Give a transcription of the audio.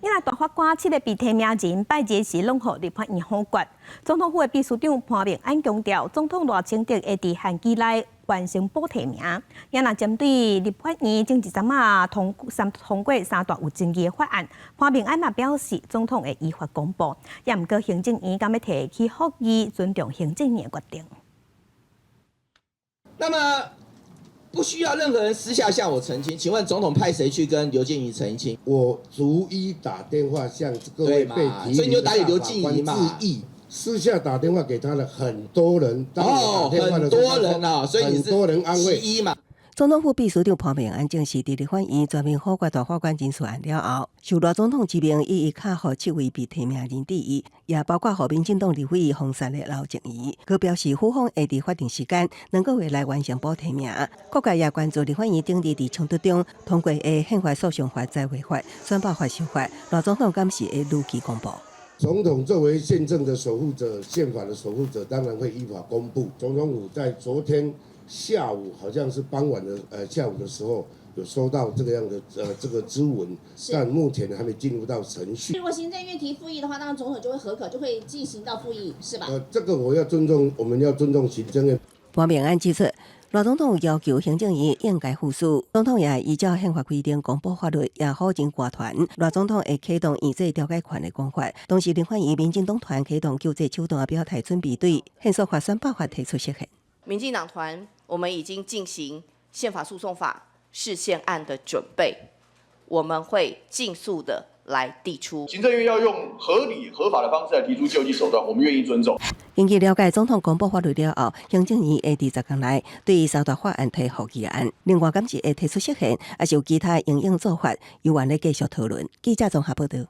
因為大法官七個被提名人拜日時攏予立法院否決。總統府的秘書長潘孟安強調，總統賴清德會佇限期內完成補提名。也若針對立法院前一陣仔通三通過三大有爭議的法案，潘孟安嘛表示，總統會依法公布。也毋過行政院敢欲提起覆議，尊重行政院的決定。那麼不需要任何人私下向我澄清，請問總統派誰去跟劉靜儀澄清？我逐一打電話向各位被提所以你就打給劉靜儀嘛？致意，私下打電話給他的很多人，哦，很多人啊，所以很多人安慰一嘛。總統府秘書長潘孟安證實，佇立法院全面否決大法官人事案了後，受賴總統之命，一一敲予七位被提名人致意，也包括予民進黨立委封殺的劉靜儀。閣表示，府方會佇法定時間2個月內完成補提名。各界也關注立法院頂日佇衝突中通過的憲法訴訟法、在會法、選罷法修法，賴總統敢是會如期公布？總統作為憲政的守護者、憲法的守護者，當然會依法公布。總統府在昨天下午，好像是傍晚的，下午的時候有收到這個樣的，這個諮文，但目前還沒進入到程序。如果行政院提覆議的話，當然總統就會核可，就會進行到覆議，是吧？這個我要尊重，我們要尊重行政院。潘孟安指出，賴總統要求行政院應該副署，總統也依照憲法規定公布法律，也否認官團。賴總統會啟動院制調解權的講法，同時立法院民進黨團啟動救濟手段的表態，準備對憲訴法、選罷法提出釋憲。民進黨團，我們已經進行憲法訴訟法釋憲案的準備，我們會盡速的來遞出。行政院要用合理合法的方式來提出救濟手段，我們願意尊重。根據了解，總統公布法律了後，行政院會佇10天內對三大法案提覆議案。另外，敢是會提出釋憲，抑是有其他應用做法，猶原咧繼續討論。記者綜合報道。